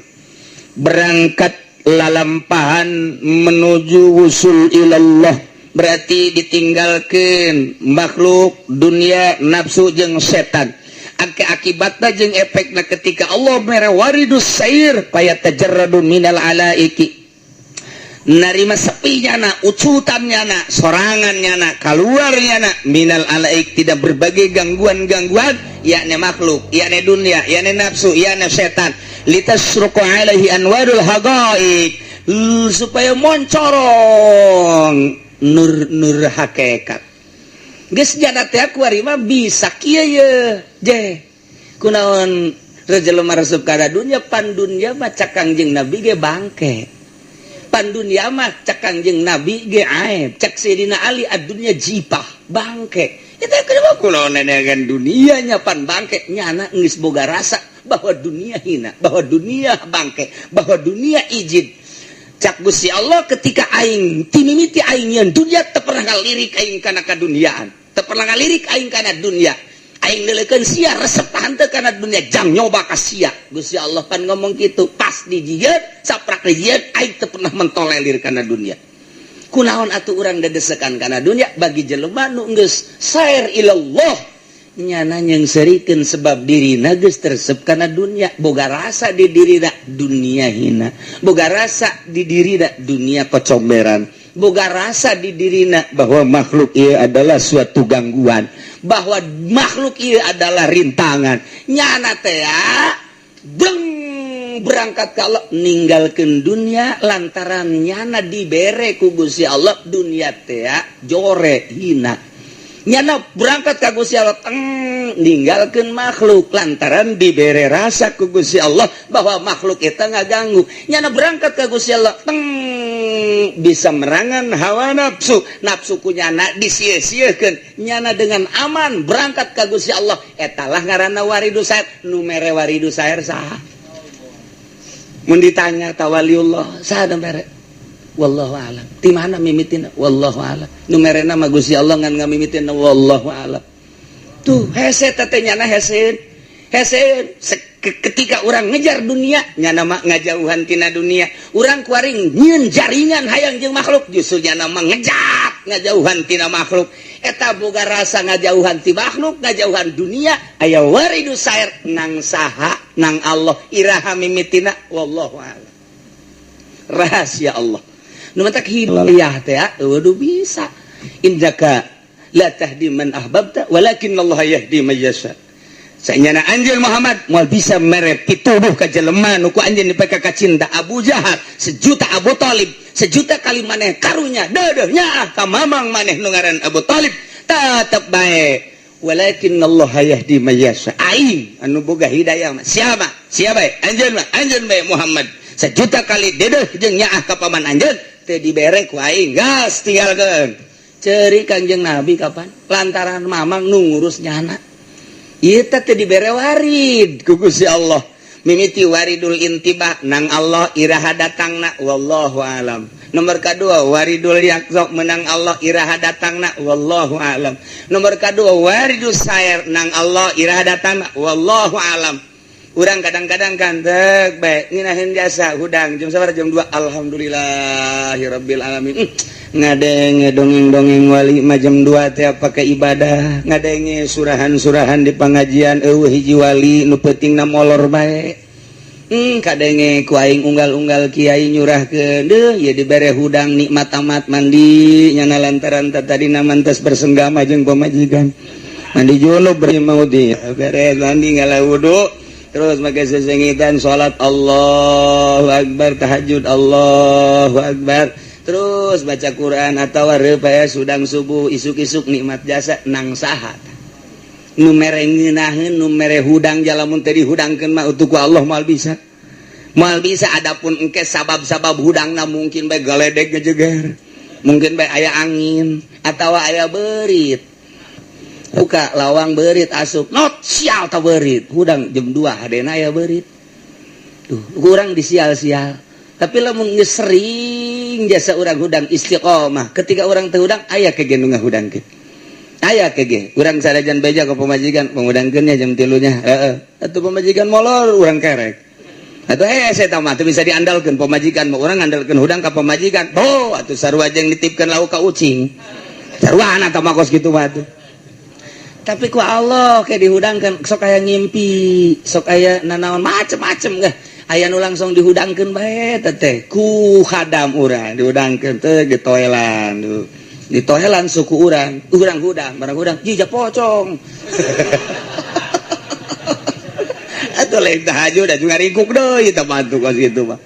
Berangkat lalampahan menuju wusul ilallah, berarti ditinggalkan makhluk dunia, nafsu jeung setan. Akibatna jeung efekna ketika Allah mere waridus sair, fayatajarradu minal alaiki, narima sepinya na, ucutannya na, sorangannya na, keluarnya na, minal alaik, tidak berbagai gangguan-gangguan, yakni makhluk, yakni dunia, yakni nafsu, yakni setan. Litasruqu alaihi anwarul haqaiq, supaya moncorong nur-nur hakikat. Geus jana teh kuari mah bisa kieu ye je kunaon jelema resep kana dunya? Pan dunya mah cak Kangjeng Nabi ge bangke, pan dunya mah cak Kangjeng Nabi ge aib. Cak Sayyidina Ali, ad-dunya jipah, bangke. Itu kenapa kunaon nenegan dunianya pan bangke? Nyana geus boga rasa bahwa dunia hina, bahwa dunia bangke, bahwa dunia ijid. Cak Gusti Allah, ketika aing timimiti aing yang dunia, teu pernah ngalirik aing kana kaduniaan, teu pernah ngalirik aing kana dunia. Aing neuleukeun sia resep henteu kana dunia, jang nyoba ka sia. Gusti Allah pan ngomong kitu. Pas dijieun, saprak dijieun, aing teu pernah mentolelir kana dunia. Kunaon atuh urang dedesekan kana dunia? Bagi jelema nu geus sair ilallah, nyana nyengserikeun sebab dirina geus teresep kana dunia, boga rasa di dirina dunia hina, boga rasa di dirina dunia kocomberan, boga rasa di dirina bahwa makhluk ieu adalah suatu gangguan, bahwa makhluk ieu adalah rintangan. Nyana teh deng berangkat kalau ninggalkan dunia lantaran nyana dibere ku Gusti Allah dunia teh jore, hina. Nyana berangkat ka Gusti Allah teng ninggalkeun makhluk lantaran dibere rasa ku Gusti Allah bahwa makhluk eta ngaganggu. Nyana berangkat ka Gusti Allah teng bisa merangan hawa nafsu, nafsu ku nyana disia-siakeun. Nyana dengan aman berangkat ka Gusti Allah. Etalah ngaranna waridu sair. Nu mere waridu sair saha? Mun ditanya tawaliullah saha nu mere? Wallahu alam. Di mana mimitina? Wallahu alam. Nu merena mah Gusti Allah, ngan ngamimitina wallahu alam. Tuh hese teh nyana, hese hese. Ketika orang ngejar dunia, nyana mah ngajauhan tina dunia. Urang kuari nyieun jaringan hayang jeung makhluk, justru nyana mah ngejat ngajauhan tina makhluk. Eta boga rasa ngajauhan ti makhluk, ngajauhan dunia, aya waridu sair nang saha? Nang Allah. Iraha mimitina? Wallahu alam, rahasia Allah. Nu matak hidayah teh waduh bisa. Innaka la tahdi man ahbabta walakin Allah yahdi man yasha. Sanyana anjeun Muhammad moal bisa mere pituduh ka jelema nu ku anjeun dipeka cinta. Abu Jahal sejuta, Abu Talib sejuta kali maneh karunya deudeuh nyaah ka mamang maneh nu ngaran Abu Talib, tetep bae walakin Allah yahdi may yasha. Aing anu boga hidayah mah siapa siapa anjeun mah, anjeun bae Muhammad sejuta kali deudeuh jeung nyaah ka paman anjeun teu dibere ku aing, gas tinggalkeun. Ceri Kangjeng Nabi kapan lantaran mamang nu ngurus nyana. Ieu teh dibere warid ku Gusti Allah, mimiti waridul intibah nang Allah, iraha datangna wallahu alam. Nomor kedua waridul yaqzah menang Allah, iraha datangna wallahu alam. Nomor kedua waridul sair nang Allah, iraha datangna wallahu alam. Urang kadang-kadang kan tek bae nginahin jasa hudang jam sabaraha? Jam 2. Alhamdulillahirabbil alamin. Ngadenge dongeng-dongeng wali mah jam 2 teh pakai ibadah, ngadenge surahan-surahan di pengajian, eueuh hiji wali nu pentingna molor bae. Kadenge ku aing unggal-unggal kiai nyurahkeun deuh ye dibere hudang nikmat amat mandi nyana lantaran tadi mantes bersenggama jeung pamajikan, mandi junub beri mau di beres mandi ngala wudu, terus make sesengitan salat, Allahu Akbar, tahajud, Allahu Akbar, terus baca Quran atau reupaya sudang subuh isuk-isuk nikmat jasa. Nang saha nu mere ngeunaheun, nu mere hudang? Jalamun teh dihudangkeun mah utuh ku Allah moal bisa, moal bisa. Adapun engke sabab-sabab hudangna mungkin bae galedeg ngejeger, mungkin bae aya angin atau aya beurit, buka lawang beurit asup, not sial ta beurit hudang jam 2 hadena aya beurit tuh kurang disial-sial. Tapi lamun geus sering jasa urang hudang istiqomah, ketika urang teu hudang aya kege nu ngahudangkeun, aya kege. Urang sarajan beja ke pamajikan, pangudangkeun nya jam 3 nya, heeh atuh pamajikan molor, urang kerek atuh. Hese eta mah teu bisa diandalkeun pamajikan mah. Urang ngandalkeun hudang ka pamajikan, oh atuh sarua jeung nitipkeun lauk ka ucing, sarua eta mah kos kitu mah atuh. Tapi ku Allah kayak dihudangkan, sok aya ngimpi, sok aya nanaon macem-macem gah, aya nu langsung dihudangkeun bae teh ku khadam urang, dihudangkeun teh di toelan tuh, di toelan suku urang, urang hudang barang hudang jija pocong atuh lain tahajud da juga ringkuk deui eta mah tuh kos kitu mah.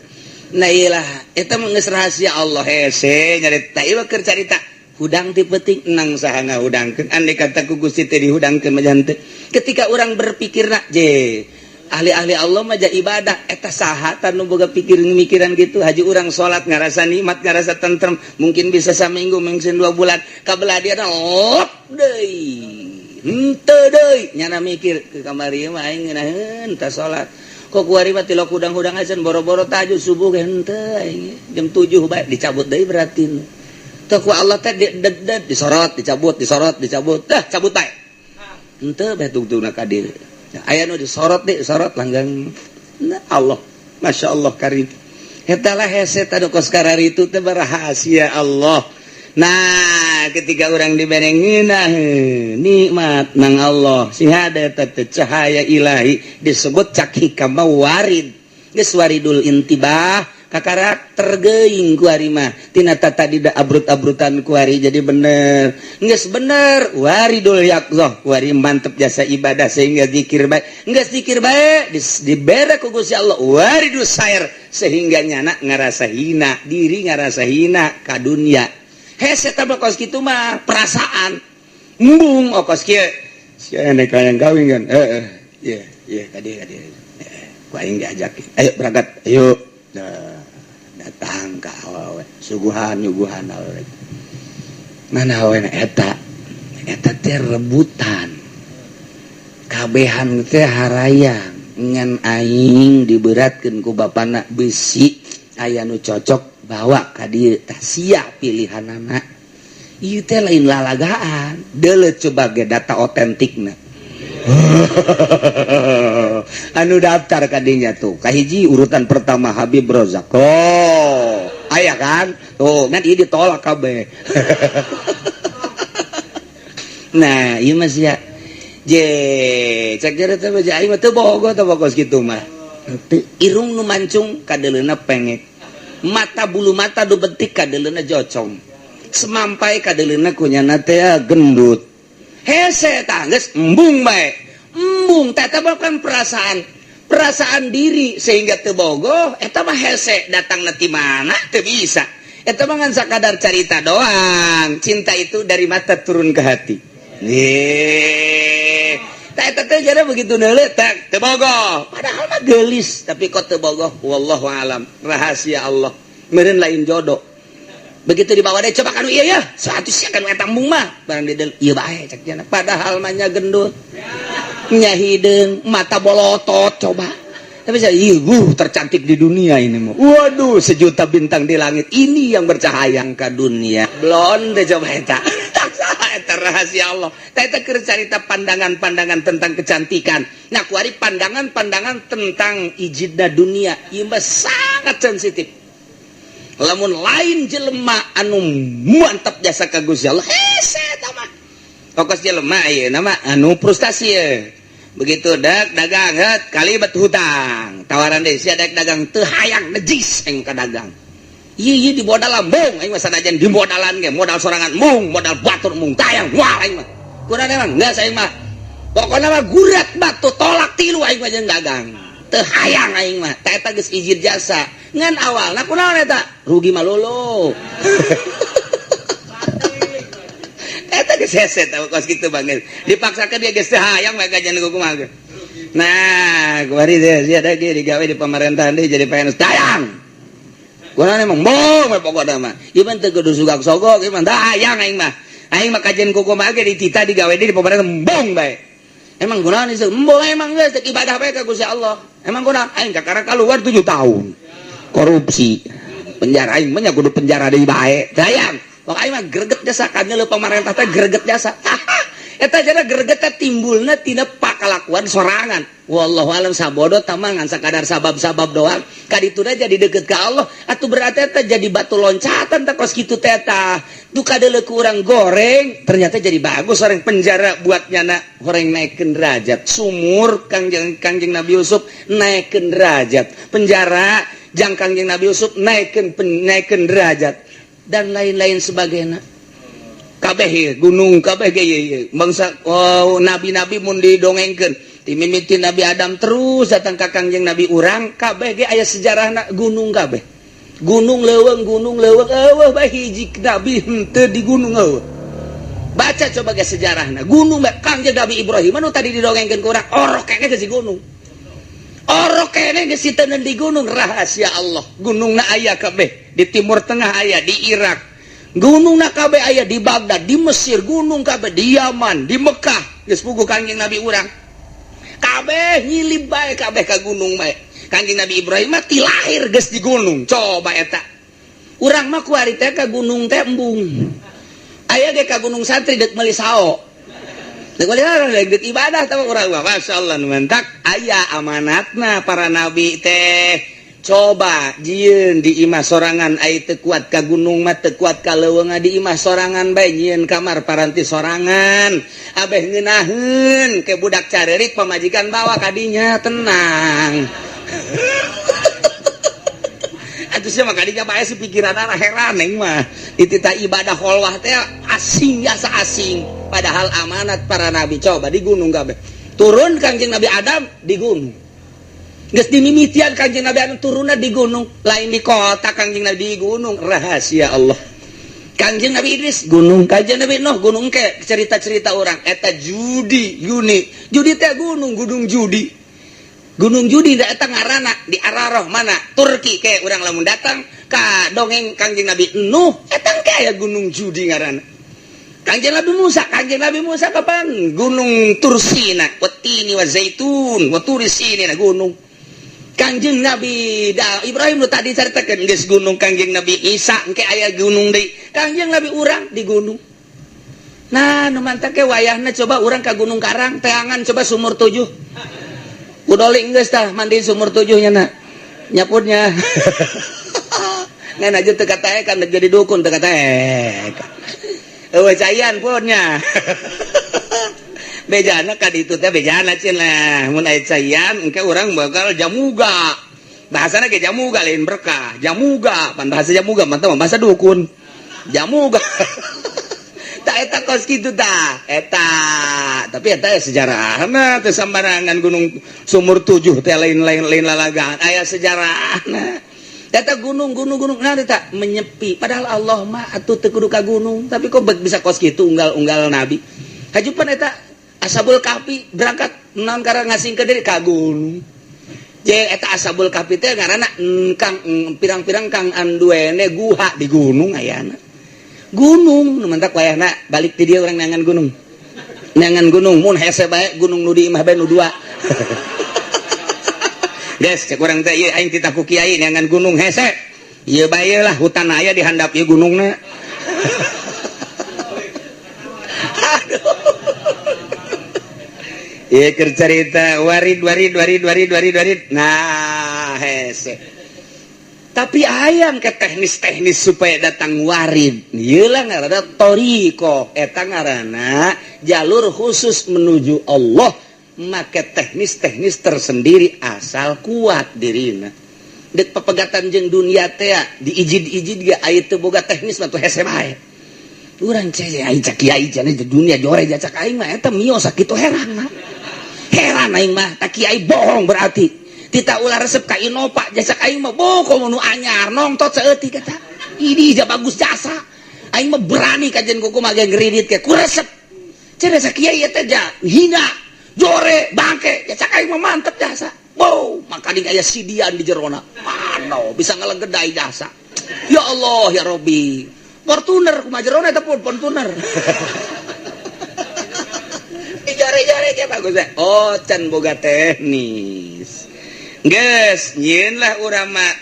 Nah iyalah, eta mah geus rahasia Allah. Hese nyarita ieu keur carita hudang ti penting nang saha ngahudangkeun. Andai kata ku Gusti teh dihudangkeun mah henteu. Ketika orang berpikirna je ahli-ahli Allah mah ja ibadah eta saha tah nu boga pikir mikiran gitu? Haji urang salat ngarasa nikmat, ngarasa tentrem, mungkin bisa saminggu, mungkin 2 bulan, kabelah dia lop deui henteu deui. Nyana mikir ke kamari mah aing ngeunaheun tah salat kok kuari mah tilok hudang-hudang acan boro-boro tahajud subuh ge henteu aing jam 7 bae dicabut deui. Berarti teu ku Allah teh disorot, dicabut, disorot, dicabut, dah cabut bae henteu bae tungtungna ka dieu aya nu disorot deh, sorot langgang. Nah, Allah Masya Allah karim. Eta lah hese tadu kos itu teh rahasia Allah. Nah, ketika orang dibere ngeunah nikmat nang Allah sing ada eta teh cahaya ilahi disebut cak hikam warid, geus waridul intibah, kakarakter geuing kuari mah tina tadi da abrut-abrutan kuari jadi bener, geus bener waridul yaqzah kuari mantep jasa ibadah sehingga zikir bae, geus zikir bae dibere ku Gusti Allah waridul sair sehingga nyana ngarasa hina diri, ngarasa hina ka dunya. Hese tah kos kitu mah perasaan embung. Oh, kos kieu sia nek hayang kawin kan? Heeh, iya iya, kadi kadi ku aing diajak, ayo berangkat, ayo. Nah, datang ke awewe, suguhan nyuguhan awewe, mana awewe eta? Eta teh rebutan, kabehan teh harayang, ngan aing diberatkeun ku bapana besi aya nu cocok bawa ka dieu. Tah sia pilihanana ieu teh lain lalagaan. Deuleu coba ge data otentikna anu daftar kadinya tuh. Kahiji urutan pertama Habib Rozak. Oh, aya kan tuh, ngan ieu ditolak kabeh. Nah, ieu mah sia je cek jare teh baca aing mah teu bogo teh kos kitu mah. Teu, irung nu mancung kadeuleuna pengek, mata bulu mata du betik kadeuleuna jocong, semampai kadeuleuna kunyana teh gendut. Hese tah geus embung bae, embung. Embung teh eta bukan perasaan, perasaan diri sehingga teu bogoh. Eta mah hese datang ti mana, teu bisa. Eta mah ngan sakadar carita doang. Cinta itu dari mata turun ke hati. Nih, tak eta teh jadi begitu neuleuh tak teu bogoh, padahal mah geulis, tapi kok teu bogoh, wallahu alam, rahasia Allah. Meureun lain jodoh. Begitu dibawa deh, coba kanu iya ya, satu sih kan eta embung mah barang di iya bae cek jana, padahal mah nya gendut nya, hideung, mata bolotot. Coba, tapi saya, iya, tercantik di dunia ini mah. Waduh, sejuta bintang di langit ini yang bercahaya ke dunia. Blonde, coba eta. Tak salah eta, rahasia Allah. Eta keur carita pandangan-pandangan tentang kecantikan. Nah, kuari pandangan-pandangan tentang ijidna dunia. Ieu mah sangat sensitif. Lamun lain jelema anu mantap jasa ka Gusti Allah, hese eta mah. Pokos jelema ieu nama anu frustasi ye. Begitu dak dagang het kali bet hutang, tawaran deh sia dek dagang, teu hayang, nejis aing ka dagang. Ieu ieu di modal lambung aing mah, sanajan di modalan ge modal sorangan mung, modal batur mung, tayang wah aing mah. Kurang emang geus aing mah. Pokona mah gurat batu tolak tilu aing mah jeung dagang. Teu hayang aing mah. Ta eta geus ijid jasa. Ngan awalna kunaon eta? Rugi malolo. Eta geus hese tah kos kitu banget. Dipaksakeun dia geus teu hayang mah gajian kumaha ge. Nah, kuari teh sia da ge digawe di pemerintahan deui jadi PNS tayang. Kunaon emang bong we pokona mah. Ieu mah teu kudu sugak sogok, ieu mah hayang aing mah. Aing mah kajian kumaha ge ditita digawe di pemerintahan bong bae. Emang kunaon ieu? Embung emang geus ibadah bae ka Gusti Allah. Emang kunaon? Aing kakara keluar 7 tahun. Korupsi. Penjara aing mah nya kudu penjara deui bae. Tayang. Pokoknya aing mah greget jasa kanya leuh pemerintah teh greget jasa. Eta jana greget teh timbulna tina pakalakuan sorangan. Wallahu alam, sabodo tamangan sakadar sabab-sabab doang. Kadituna jadi deket ke Allah atuh, berarti eta jadi batu loncatan teh kos kitu teh tah. Duh, kadeuleu ku urang goreng ternyata jadi bagus, orang penjara buat nyana horeng naikkeun derajat. Sumur Kangjeng Kangjeng Nabi Yusuf naikkeun derajat. Penjara jang Kangjeng Nabi Yusuf naikkeun naikkeun derajat dan lain-lain sebagainya. Kabeh ieu, gunung kabeh ge ieu ieu. Bangsa, oh, nabi-nabi mun didongengkeun ti mimiti Nabi Adam terus datang ka Kangjeng Nabi urang, kabeh ge aya sejarahna gunung kabeh. Gunung leuweung, gunung leuweung, eueuh bae hiji nabi henteu di gunung, eueuh. Baca coba ge sejarahna. Gunung bae Kangjeng Nabi Ibrahim anu tadi didongengkeun ku urang orok kene geus di gunung. Orok kene geus siteun di gunung, rahasia Allah. Gunungna aya kabeh di Timur Tengah, aya di Irak. Gunung na kabeh aya di Baghdad, di Mesir, gunung kabeh di Yaman, di Mekah. Geus puguh Kangjeng Nabi urang. Kabeh nyilib bae kabeh ka gunung bae. Kangjeng Nabi Ibrahim mah ti lahir geus di gunung. Coba eta. Urang mah kuari teh ka gunung teh embung. Aya ge ka Gunung Santri deuk meuli sao. Deuk meuli sao deuk ibadah tah urang mah. Masyaallah, nu mantak aya amanatna para nabi teh. Coba jieun di imah sorangan, ai teu kuat ka gunung mah, teu kuat ka leuweung, di imah sorangan bae, nyieun kamar paranti sorangan, abeh ngeunaheun ke budak carerik, pamajikan bawa kadinya tenang. Atuh sia mah kadinya bae si pikiranna, heran aing mah. Dititah ibadah kholwah teh asing jasa asing, padahal amanat para nabi. Coba di gunung kabeh turun. Kangjeng Nabi Adam di gunung. Geus dimimitian Kangjeng Nabi Adam turunna di gunung, lain di kota. Kangjeng Nabi di gunung, rahasia Allah. Kangjeng Nabi Idris gunung, Kangjeng Nabi Nuh gunung. Ke cerita-cerita orang eta judi yuni judi teh gunung, gunung judi, gunung judi da eta ngaranna di Araroh mana Turki. Ke urang lamun datang ka dongeng Kangjeng Nabi Nuh eta ke aya gunung judi ngaranna. Kangjeng Nabi Musa, Kangjeng Nabi Musa kapan gunung Tursina, watini wa zaitun wa turisina, gunung. Kangjeng Nabi da Ibrahim nu tadi caritakeun geus gunung. Kangjeng Nabi Isa engke aya gunung deui. Kangjeng Nabi urang di gunung. Nah, nu mantak ke wayahna coba urang ka Gunung Karang teangan, coba sumur tujuh. Kudoling geus tah mandi sumur tujuh nya na. Nyaputnya. Ngan aja teu kataekan jadi dukun teu kataekan. Eueuh caian punnya. Bejana ka ditu teh, bejana cenah. Mun aya caian engke urang bakal jamuga. Bahasana ge jamuga, lain berkah. Jamuga, pan bahasa jamuga mah teh bahasa dukun. Jamuga. Tah, eta kos kitu tah eta. Tapi eta sejarahna teu sambarangan. Gunung Sumur Tujuh teh lain lain lain lalagaan, aya sejarahna eta gunung gunung gunung. Nah, eta menyepi, padahal Allah mah atuh teu kudu ka gunung, tapi kok bisa kos kitu unggal-unggal nabi hajupan eta Ashabul Kahfi berangkat naon karena ngasing ke diri ka gunung. Je eta Ashabul Kahfi teh ngaranna kang pirang-pirang kang anduene guha di gunung. Ayana gunung nu mantak wayahna balik ti dieu urang neangan gunung, neangan gunung. Mun hese bae gunung nu di imah bae nu dua. Guys, cek urang teh ieu aing titah ku kiai neangan gunung hese. Ieu bae lah, hutan aya di handap ieu gunungna. Aduh. Ieu keur carita warid warid warid warid warid warid. Nah, hese. Tapi ayam ke teknis-teknis supaya datang warid. Ieu lah ngaranna thoriqoh, eta ngaranna jalur khusus menuju Allah, make teknis-teknis tersendiri asal kuat dirina. Dek pepegatan jeung dunia teh diijid-ijid ge aya teu boga teknis mah tuh hese bae. Urang cek aing, cek kiai cenah dunia jore, cek aing mah eta mio sakitu heran mah. Heran aing mah, tak kiai bohong berarti. Tita ulah resep ka Innova, jasa aing mah boko nu anyar nongtot saeutik eta. Ini ja bagus jasa. Aing mah berani kajian kuku mah ge ngridit ke ku resep. Cenah sa kiai eta ja hina, jore, bangke, jasa aing mah mantep jasa. Wow, maka ding aya sidian di jerona. Mano bisa ngalegedai jasa. Ya Allah ya Robi. Fortuner kumaha jerona eta pun Fortuner. Jore-jore ge bagus. Oh, can boga teknis. Geus, nyieun lah urang mah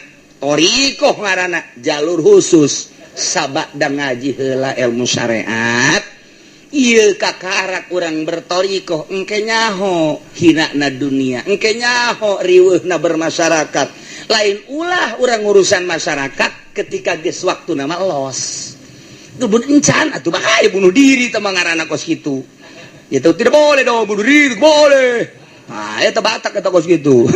thoriqoh ngaranna, jalur khusus sabak dan ngaji heula ilmu syariat. Ieu kakarak urang berthoriqoh, engke nyaho hina na dunia, engke nyaho riweuhna bermasyarakat. Lain ulah urang urusan masyarakat ketika geus waktu nama los. Itu encan atuh bahaya bunuh diri teh ngaranna kos kitu. Itu tidak boleh dong bunuh diri, boleh. Nah, eta batak eta kos kitu.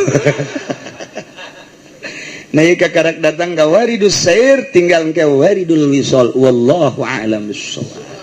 Nah, ieu kakarak datang ka waridus sair, tinggal ke waridul wisol. Wallahu a'lam bissawab.